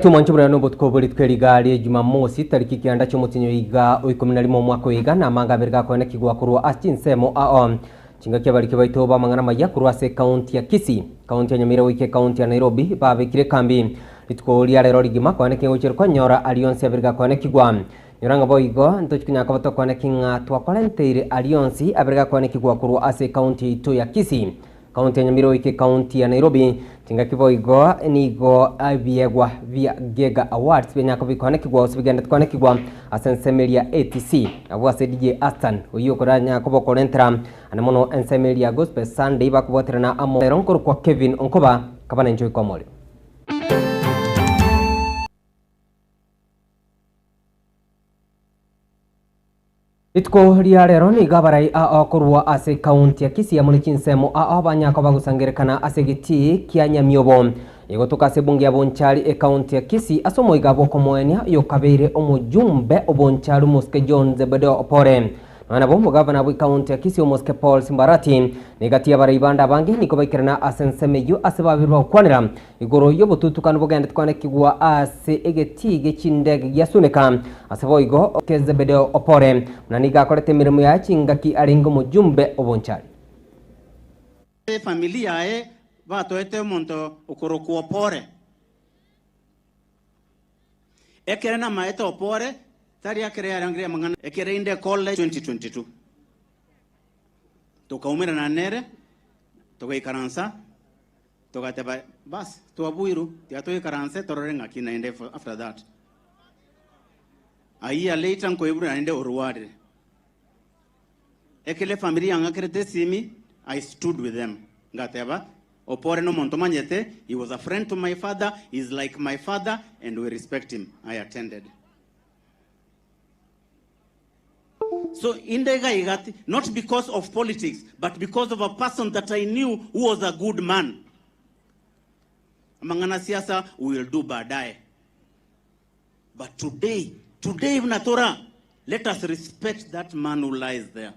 Omonche buna nobotuko bwe rituko eri iga rie Jumamosi, tariki kianda chi'omotienyi oiga o ikomi na rimo omwaka oyo iga, na amanga abere gakoenekigwa korwa ase chinsemo ao. Chingaki abariki baito b'amang'ana amaya korwa ase ekaunti ya Kisii, ekaunti ya Nyamira goika ekaunti ya Nairobi babekire ekambi rituko ria rero rigima koenekia ngochia konyora aria onsi abere gakoenekigwa. Nyora ng'a boigo ntochi konya koba tokoenekia ng'a twakorenteire aria onsi abere gakoenekigwa korwa ase ekaunti yaito ya Kisii. Kaunti ya Nyamira goika ekaunti ya Nairobi, chingaki boigo nigo ebiegwa bia Gega Awards bianyare koba bikoanekigwa gose bigenderete koanekigwa ase ensemo eria ATC. Abwo ase DJ Aston oyio okoranyare koba okorentera ande mono ensemo eria ya Gospel Sunday bakobwaterana amo ero nkorokwa Kevin Onkoba kaba nenche oikomore. Rituko ria rero nigo abarai ao korwa ase ekaunti ya Kisii amo ne chinsemo ao banyare koba bagosangererekana ase egetii kia Nyamiobo egotoka ase ebunge ya Bonchari ekaunti ya Kisii ase omoiga bw'okomoenia oyokabeire omojumbe o Bonchari omosike John Zebedeo Opore. Nonya nabo omogavana bw'ekaunti ya Kisii omosike Paul Simbarati na egati y'abarai bande abange nigo baikerana ase ensemo eyio ase babere bagokwanera Igoro y'obotutukanu bogenderete kwanekigwa ase egetii gie chindege giasuneka. Ase boigo, Zebedeo Opore, buna nigo akorete emeremo yaye chingaki arenge omojumbe o Bonchari. Efamiri yaye batoete omonto okorokwa Opore. Ekere namaete Opore, tari akere yarangire amang'ana ekere inde college 2022. Tokaumerana nere, togaikaransa. Togateba, Bas, twabuirwe, tiga toikaranse torore ng'aki naende after that. A year later nkoiborwa naende orwarire. Ekero efamiri yang'akerete esimi, I stood with them. Ngateba, Opore nomonto manyete, he was a friend to my father, he is like my father and we respect him. I attended. So inde iga iga, not because of politics, but because of a person that I knew who was a good man. Amang'ana siasa we will do baadaye. But today, today buna tora, let us respect that man who lies there.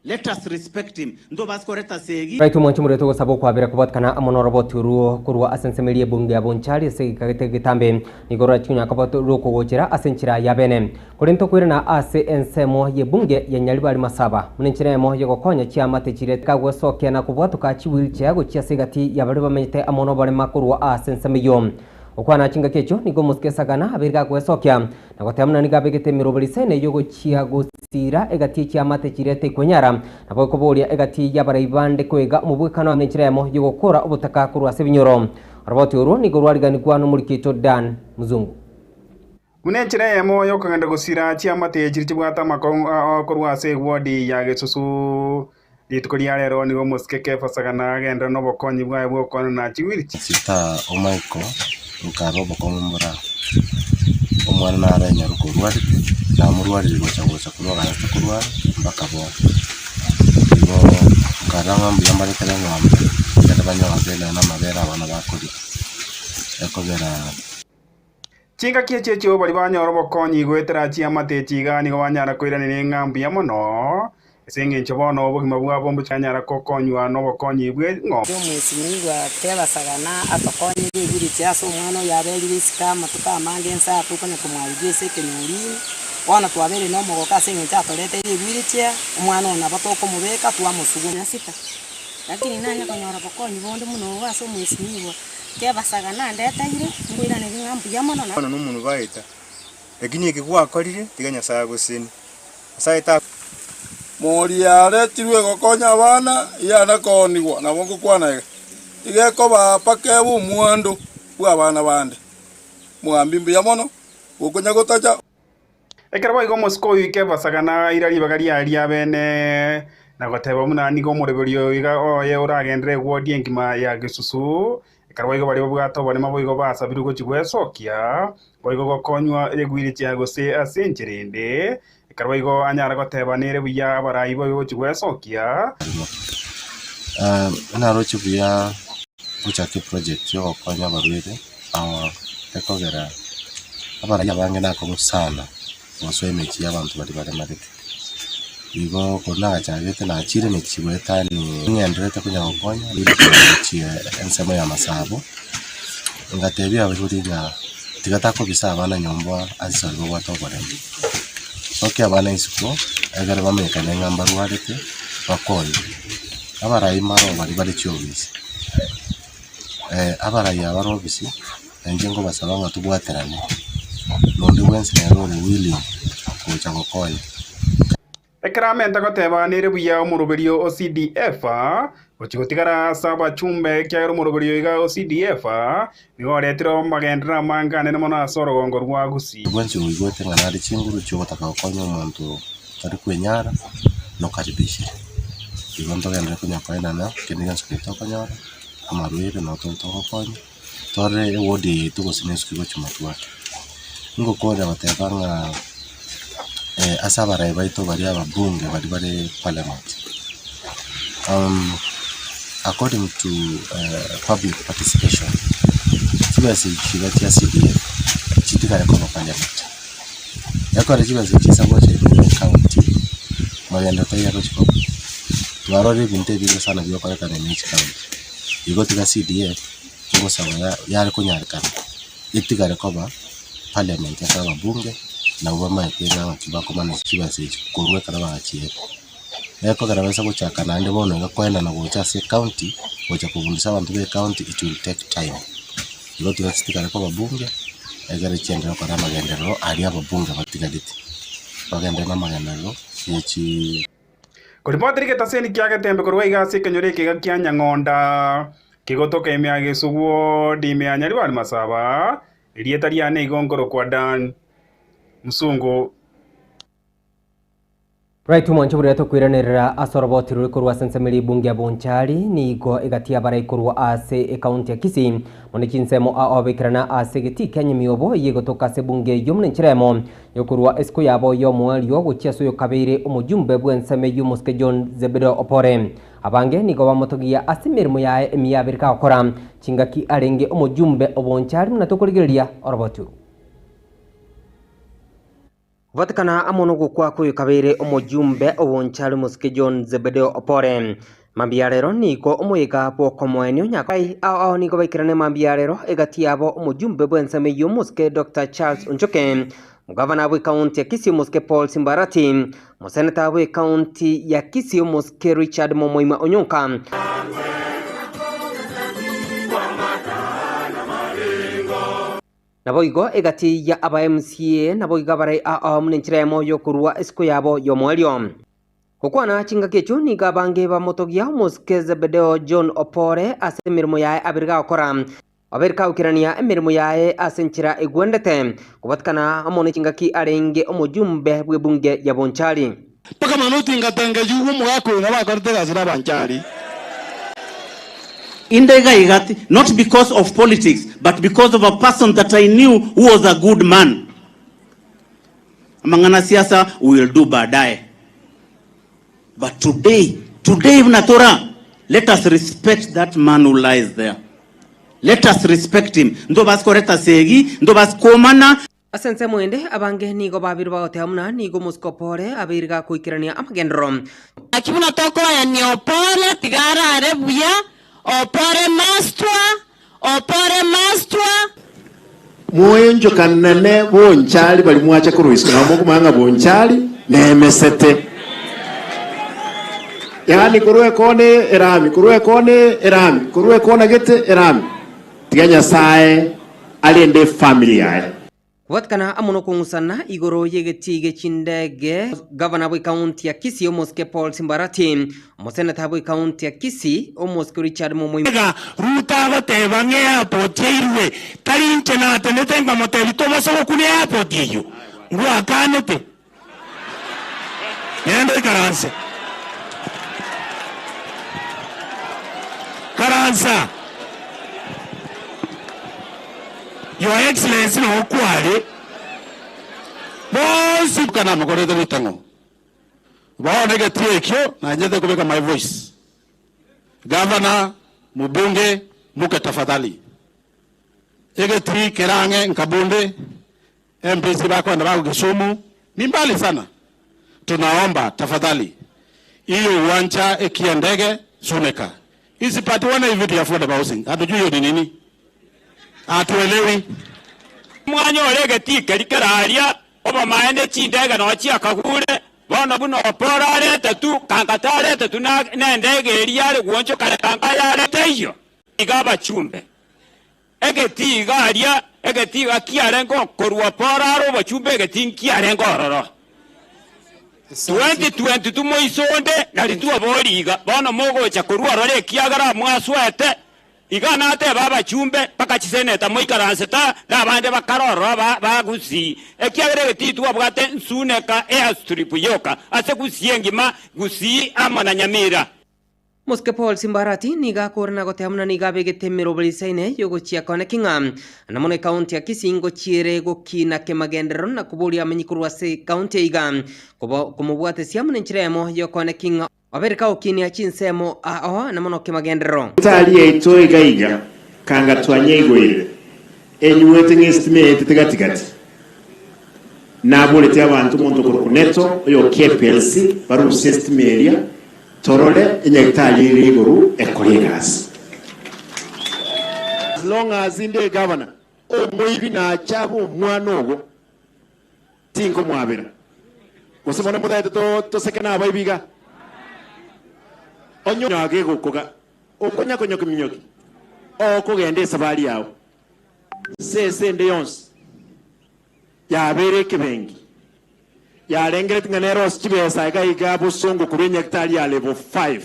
Let us respect him. Ntobase koreta segi. Baito mwanche morete ogosaba okwabera kobwatekana amo noroboti orwo korwa ase ensemo eria ebunge ya Bonchari ase egeka gete getambe nigo rorachi konya koba rokogochera ase enchera ya bene. Korende tokoirana ase ensemo y'ebunge ya Nyaribari Masaba buna enchera eyemo y'ogokonya chiamate chire kagwesokia na kobwatoka chiwheelchair gochia ase egati ya baria bamenyete amo noborema korwa ase ensemo eyio. Okwana chingaki echio nigo omosike Sagana abeire gagwesokia na goteba buna nigo abegete emeroberi sene y'ogochia gosiira egati y'echiamate chiria tekwenyara, nabo ekoboria egati y'abarai bande koega omobwekano amo nenchera eyemo y'ogokora obotaka korwa ase ebinyoro. Oroboti orwo nigo rwariganigwa nomoriki oito Dan Mzungu. Buna enchera eyemo y'okogenda gosiira chiamate chiria chibwate amakong'u ao korwa ase ewodi ya Gesusu. Rituko ria rero nigo omosike Kefa Sagana agenderera nobokonyi bwaye bw'okoenana chiwiri. Sita omoiko nkarora obokong'u mbora, omwana nare enyaroka orwarete, namorwarire gocha gocha korwa agacha korwara mpaka bono. Igo nkarora ng'a mbuya mbaretere eng'ombe, ekero banyore nonye na amabere abana bakoria, ekogera. Chingaki echi echio baria banyora obokonyi goetera chiamate echi iga nigo banyara koiraneria ng'a mbuya mono, ase engencho bono obogima bwabo mbochanyara gokonywa nobokonyi bw'eng'ombe. Omwesimigwa tebasagana atokonyere ebiriche ase omwana oyo aberire isiko amatuko amange ense aya tokonya komwarigia ase ekenyoro ime. Bono twabeire nomogoko ase eng'encho atoreteire ebiriche, omwana oyo nabo tokomobeka twamosuguma. Na sita, lakini nanye konyora bokonyi bonde buna obo ase omwesimigwa. Kebasaga nandeteire, nkoiranerie ng'a mbuya mono na. Bono nomonwe baeta, lakini eke gwakorire, tiga Nyasae agosesenie. Nyasae ta. Mori yaretirwe gokonya abana, iyana koonigwa, nabo ngokwana iga. Iga ekobaa mpaka ebe omwando bw'abana bande. Mogambi mbuya mono, gokonya gotacha. Ekero boigo omosike oyo Kefa naira ribaga riaye ri'abeene, na goteba buna nigo omoroberi oyo iga oye oragenderere egwodi engima ya gesusu, ekero boigo baria babwate oborema boigo basabirwe gochia gwesokia, boigo gokonywa egwirichia gose ase enchera ende, ekero boigo anyare goteba nere buya abarai boigo gochia gwesokia. Naroche buya gochaka eproject yogokonya abarwaire. Ekogera abarai abange nakong'u sana gosoa emechie y'abanto baria baremarete. Igo korwa nagachagete nachire emechie goetania ng'endererete konya gokonya gochia ensemo ya masabo, ngatebia abaibori ng'a. Tiga takobisa abana nyomba ase baria babwate oboremu. Sokia abana isiko, ekero bamenyekane ng'a mbarwarete, bakonywe. Abarai mbaro baria bare chiofisi, abarai aba bare ofisi, nainche nkobasaba ng'a tobwaterane, na onde bwensi nere ore willing gocha gokonya. Ekero amenta goteba nere buya omoroberio o CDF gochia gotigara ase abachumbe ekiagera omoroberio iga o CDF nigo oretire amagenderero amange anene mono ase orogongo rwa Gusii. Bwensi oigwete ng'a nare chinguru chi'ogotaka gokonya omonto otari kwenyara, nokaribishire. Igo ntogenderere konya koenana kende gionsi keria tokonyora, amarwaire nabo tobe togokonya, torore eward eye yaito gose nesuki gochia motwe ake. Ngokonya goteba ng'a ase abarai baito baria ababunge baria bare parliament, according to public participation, chibesa echi iga chia CDF chitigare koba parliament. Ekero chibesa echi chiaisa gocha igoro ecounty, magendo taiyo agochi koba. Twarorire ebinto ebinge sana bigokorekana ime ye chicounty, igo tiga CDF ngosaba yare konyarekana. Etigare koba parliament ase ababunge, nabwo bamaete ng'a ng'aki bakomana chibesa echi korwa ekero bagachiete. Ekogera baisa gochaka naende bono iga koenana gocha ase ecounty, gocha kobundisa abanto ba ecounty it will take time. Igo tiga chitigare koba bunge, egere chienderere gokora amagenderero aria ababunge batigareti, bagenderere na amagenderero ye chii. Koripotera egetaseni kia Getembe korwa iga ase ekenyoro ekega kia Nyang'onda, kegotoka ime ya Gesuguo, ime ya Nyaribari Masaba, erieta riane igo nkorokwa Dan Musungu. Right omwancho buria tokoiranerera ase oroboti rore korwa ase ensemo eria ebunge ya Bonchari nigo egati y'abarai korwa ase ekaunti ya Kisii mono chinsemo ao abekerana ase egetii kia Nyamiobo eyio egotoka ase ebunge eyio buna enchera emo Yokorua esiko yabo y'omoerio gochia ase oyokabeire omojumbe bw'ensemo eyio omosike John Zebedeo Opore. Abange nigo bamotogia ase emeremo yaye emiya abere kagokora chingaki arenge omojumbe obonchari buna tokorigereria oroboti oru. Gobatekana amo nogokwa kw'oyokabeire omojumbe obonchari omosike John Zebedeo Opore. Mambia rero nigo omoyega bw'okomoenia onyakai ao ao nigo baikerane mambia rero egati yabo omojumbe bw'ensemo eyio omosike Doctor Charles Onchoke, omogavana bw'ecounty ya Kisii omosike Paul Simbarati, omoseneta bw'ecounty ya Kisii omosike Richard Momoima Onyonka. Naboigo egati ya aba MCA naboigo abarai ao ao buna enchera eyemo y'okorua esiko yabo y'omoerio. Gokwana chingaki echio nigo abange bamotogia omosike Zebedeo John Opore ase emeremo yaye abere gagokora. Abere kagokerania emeremo yaye ase enchera egwendete, kobatikana amo ne chingaki arenge omojumbe bw'ebunge ya Bonchari. Mpaka mano otingatenga eyio omogaka oyo nabo akorete egasi nabanchari. Inde iga iga not because of politics but because of a person that I knew who was a good man. Amang'ana siasa we will do baadaye but today, today buna tora let us respect that man who lies there. Let us respect him. Ntobasi koreta segi, ntobasi komana. Ase ensemo ende, abange nigo babeire bagoteba buna nigo omosikopo ore abeire gakoikerania amagenderero. Naki buna tokoyania opore, tiga arare buya, opore mastwa, opore mastwa. Moenchokanane bonchari baria mwacha korwa isiko, nabo mokomanya ng'a bonchari nemesete. Yaani korwa ekona erami, korwa ekona erami, korwa ekona gete erami. Tiga Nyasae arende efamiri yaye. Kobwatekana amo nokong'usana igoro y'egetii gie chindege, Gavana bw'ekaunti ya Kisii omosike Paul Simbarati, Omoseneta bw'ekaunti ya Kisii omosike Richard Momoima, Iga Ruto agoteba ng'a eairport yairwe, tari inche natenete nkamotebia tobasa gokuna eairport eyio, ngwakanete. Genda oikaranse. Karansa. Your Excellency noo kware. Bonsi kana mokorete ritang'o. Bono egetii ekio nanyete kobeka my voice. Governor, mubunge, muke tafadhali. Egetii kere ang'e nkabunde, MPs bakoenda bago Kisumu ni mbali sana. Tunaomba tafadhali hiyo uwanja ekia ndege Suneka isipatiwane hivi vitu ya affordable housing. Hatujui hiyo ni nini, hatuelewi. Mwanyora egetii keria kere aria, obomaene chindege noo chiakagure, bono buna Oporo aretetwe, kanga taretetwe nendege eria are gwonchoka kanga ayarete eyio, iga abachumbe. Egetii iga aria, egetii iga kiarenge okorua Oporo are obochumbe egetii nkiarenge ororo. 2022 moiso onde nari twabori iga, bono mogocha korwa ororo ekiagera mwasoete. Iga natebe abachumbe mpaka chiseneta moikaransete na abande bakare ororo ba Gusii, ekiagera egetii twabwate nsuneka airstrip yoka ase Gusii engima, Gusii amo na Nyamira. Mosike Paul Simbarati nigo akore na goteba buna nigo abegete emeroberi isaine yogochia kone king'a na mono ekaunti ya Kisii ngochiere gokina kemagenderero na koboria amenyi korwa ase ekaunti eiga komobwatesia amo nenchera eyemo yokone king'a Obeire kagokinia chinsemo ao na mono kemagenderero. Etari yaito iga iga, kanga twanyeigoire, enyuete ng'esitima eetete gati gati. Naboretie abanto omonto okorokwa Neto oyo KPLC barusie esitima eria torore enyagitari ere igoro ekore egasi. As long as inde egavana, omoibi nache abe omwana ogo, Tinkomwabera. Gose bono motagete toseke nabaibi iga? Onye agegokoga okonya-konyoki-minyoki, okogenda esabari yao, sese ende yonsi yabeire ekebengi, yarengereti ng'a nere ose chibesa iga iga bosongo korwa enyagitari ya level 5.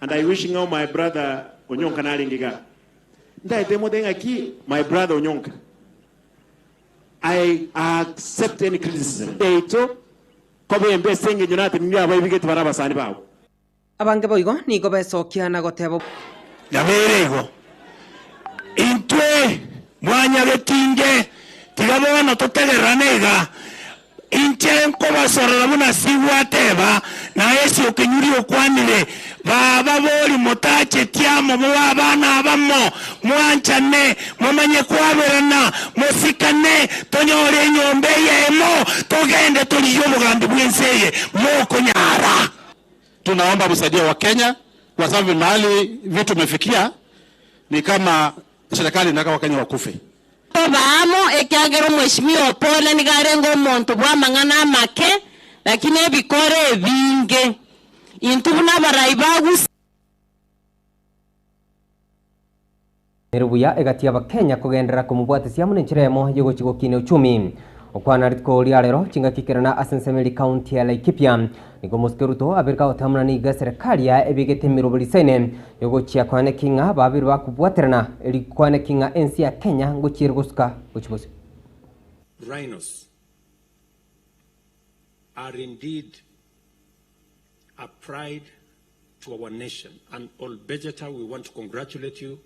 And I wish ng'a my brother Onyonka narenge igaa. Ntagete mote ng'aki my brother Onyonka. I accept any criticism yaito koba embe ase engencho natenenire abaibigeti bare abasani bao. Abange boigo nigo besokia na goteba. Yabeire igo. Intwe mwanyagetinge, tiga bono totegererane iga. Inche nkobasorora buna sigwateba, na ase okenyuria okwanire, Baba bori motachetie amo mobe abana abamo, mwanchane, momanye kwaberana, mosikane, tonyore enyomba eyemo, togende torigie obogambi bw'ense eye, mokonyara. Tunaomba msaidie Wakenya kwa sababu mahali vitu imefikia ni kama serikali inataka Wakenya wakufe. Toba amo, ekiagera omweshimiwa Opole nigo arenge omonto bw'amang'ana amake, lakini ebikoro ebinge. Intwe buna abarai ba Gusii. Nere buya egati y'Abakenya kogenderera komobwatesia amo nenchera eyemo y'ogochia gokinia uchumi. Okwana rituko ria rero chingaki kerana ase ensemo eri county ya Laikipia nigo Mosike Ruto abeire kagoteba buna nigo eserekari yaye ebegete emerobo risaine yogochia koaneki ng'a babeire bakobwaterana eri koaneki ng'a ense ya Kenya ngochia ere gosuka gochia bosio. Rhinos are indeed a pride to our nation and Ol Bejeta we want to congratulate you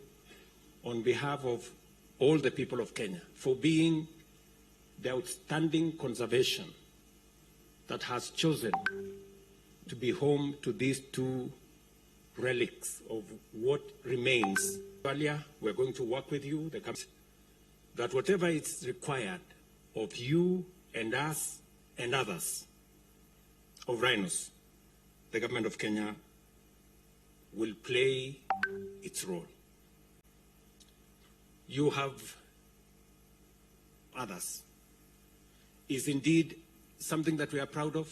on behalf of all the people of Kenya for being the outstanding conservation that has chosen to be home to these two relics of what remains. Earlier, we're going to work with you, the that whatever is required of you and us and others of rhinos, the government of Kenya will play its role. You have others is indeed something that we are proud of,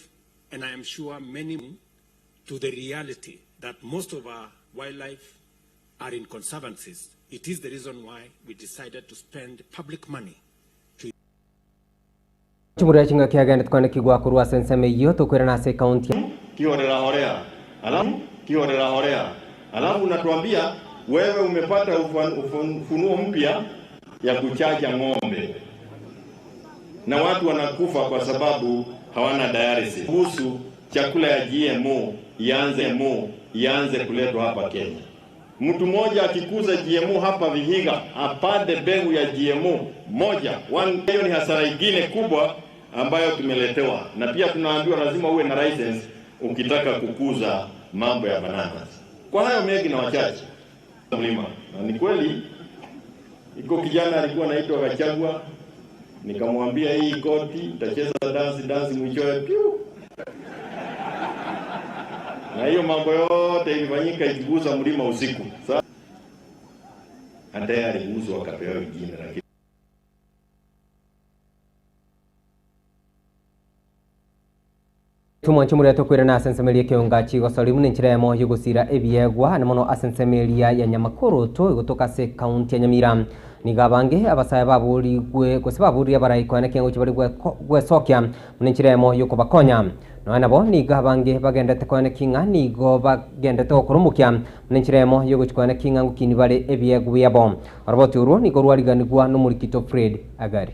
and I am sure many to the reality that most of our wildlife are in conservancies. It is the reason why we decided to spend public money to Chimurera chingaki agende tokwanekigwa korwa ase ensemo eyio tokoirana ase ekaunti ya. Kiholela holela alafu kiholela holela alafu unatuambia wewe umepata ufunuo mpya ya kuchaja ng'ombe na watu wanakufa kwa sababu hawana dialysis. Kuhusu chakula ya GMO ianze mo ianze kuletwa hapa Kenya. Mtu mmoja akikuza GMO hapa Vihiga apande mbegu ya GMO moja one, hiyo ni hasara ingine kubwa ambayo tumeletewa, na pia tunaambiwa lazima uwe na license ukitaka kukuza mambo ya bananas. Kwa hayo mengi na wachache mlima, na ni kweli iko kijana alikuwa anaitwa Gachagua, nikamwambia hii koti nitacheza dansi dansi, mwishowe piu na hiyo mambo yote ilifanyika ikiguza mlima usiku. Sasa hata yeye aliguzwa akapewa jina lakini Tumwanche murete kwirana ase ensemo eria ekeonga chigosori buna enchera emo yogosira ebiegwa ane mono ase ensemo eria ya Nyamakoroto egotoka ase ekaunti ya Nyamira. Nigo abange abasae baborigwe gose baboririe abarai koena ekiango chibari gwesokia buna enchera emo yokobakonya. Nonya nabo nigo abange bagendete koena king'a nigo bagendete gokora omokia buna enchera emo yogochi koena king'a ngokini bare ebiegwa biabo. Oroboti orwo nigo rwariganigwa nomorikito Fred Agari.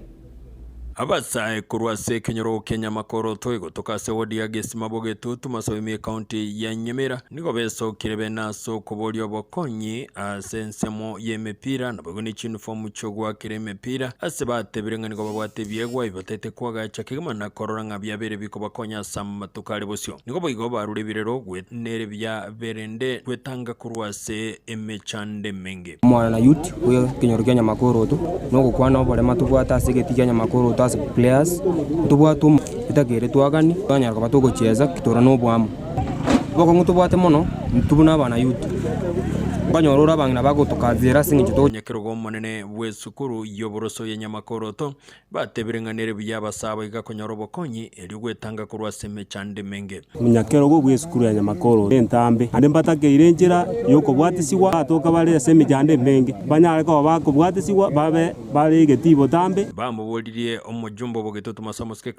Abasae korwa ase ekenyoro kia Nyamakoroto egotoka ase ward ya Gesima Bogetutu Masoemi ekaunti ya Nyamira nigo besokire bene ase okoboria obokonyi ase ensemo y'emepira naboigo ne chiuniform chi'ogoakera emepira ase batebire ng'a nigo babwate ebiegwa ebi bataete koagacha kegima na korora ng'a biabeire bikobakonya ase amatuko are bosio. Nigo boigo barure ebirero nere biaberende gwetanga korwa ase emechando emenge. Omwana na youth bwe ekenyoro kia Nyamakoroto, na ogokwana oborema tobwate ase egetii kia Nyamakoroto ase players, ntobwate omo etakeire twagani, twanyara koba togochiesa tore na oboamo. Obokong'u tobwate mono, intwe buna abana youth, nkonyora ore abang'ina bagotokazera ase eng'encho togo. Nyakerogo omonene bw'esukuru y'oboroso ya Nyamakoroto Batebire ng'a nere buya abasaabo iga konyora obokonyi, erio gwetanga korwa ase emechando emenge. Omonyakerogo bw'esukuru ya Nyamakoro entambe, naende mbatakeire enchera y'okobwatisigwa, batoka bare ase emechando emenge, banyare koba bakobwatisigwa babe bare egetii botambe. Bamoboririe omojumbe obogetoto Masamosuke Clive.